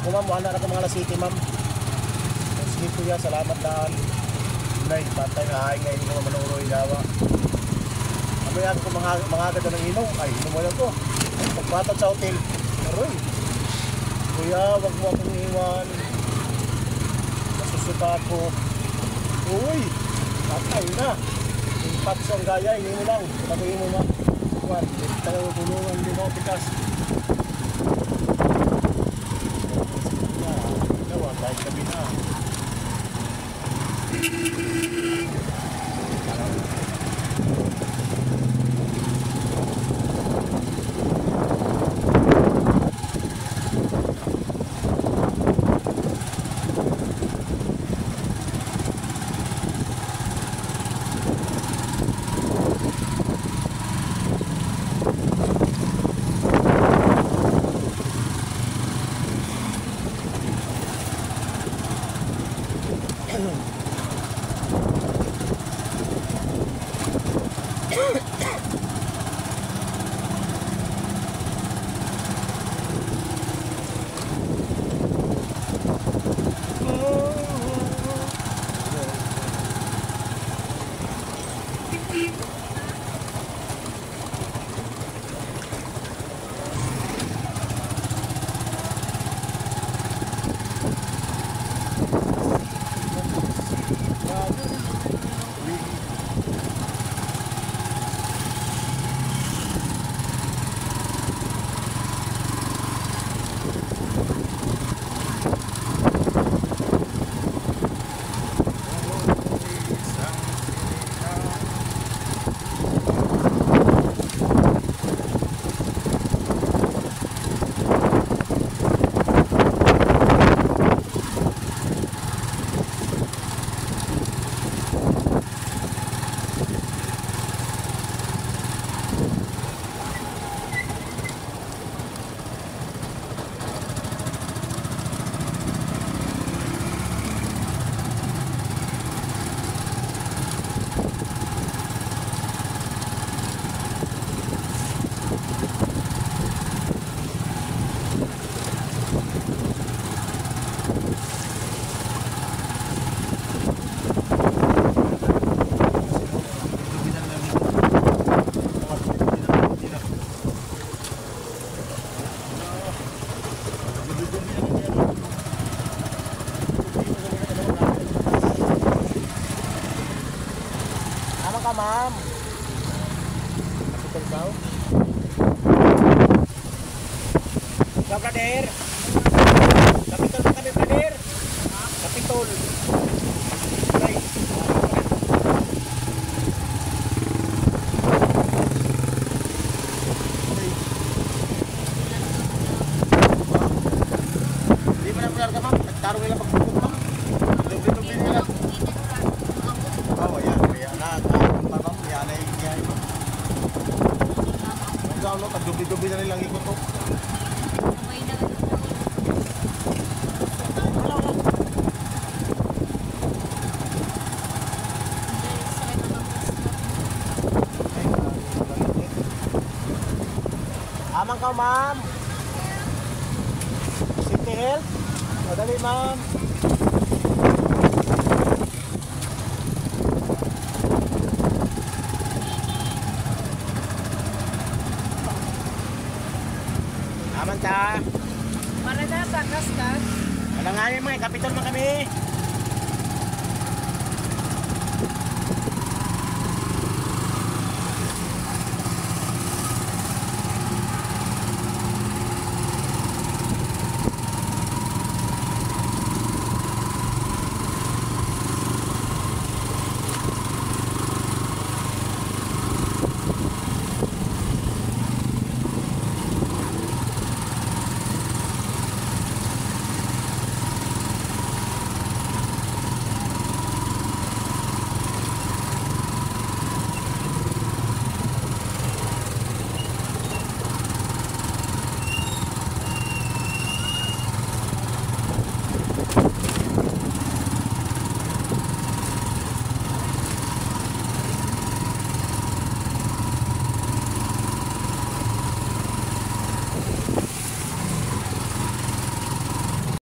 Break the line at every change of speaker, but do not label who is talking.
Ako, ma'am, wala na ako mga city, ma'am. Sige, kuya, salamat daan. Nay, patay nga ay ngayon ko manuroy dawa. Ano yan kung mga agad ng inom? Ay, inom mo lang ko. Pagbatad sa hotel. Aroy. Kuya, wag mo akong iwan. Nasusuka ako. Uy, patay na. Impact sa gaya, hindi mo lang. Taguin mo ma. Kuwan, tayo tulungan, hindi mo pikas. Dawa, kahit gabi na. Tama ka, ma'am. Hospital ka? Ikaw, brother. Kapitol pa kami, brother. Kapitol. Ay. Hindi mo na ka, ma'am. Nagtarong nila pagpupok, ma'am. Doble-doble nila. Oh, ayan. Kaya na. Ma'am, yan ay yan. Ang gawin, tagdoble-doble na nilang ikot to. Amang ka, ma'am. City Health. Madali, ma'am. Aman ta.
Para na, takas ka.
Alanganin mo eh, kapitol man kami.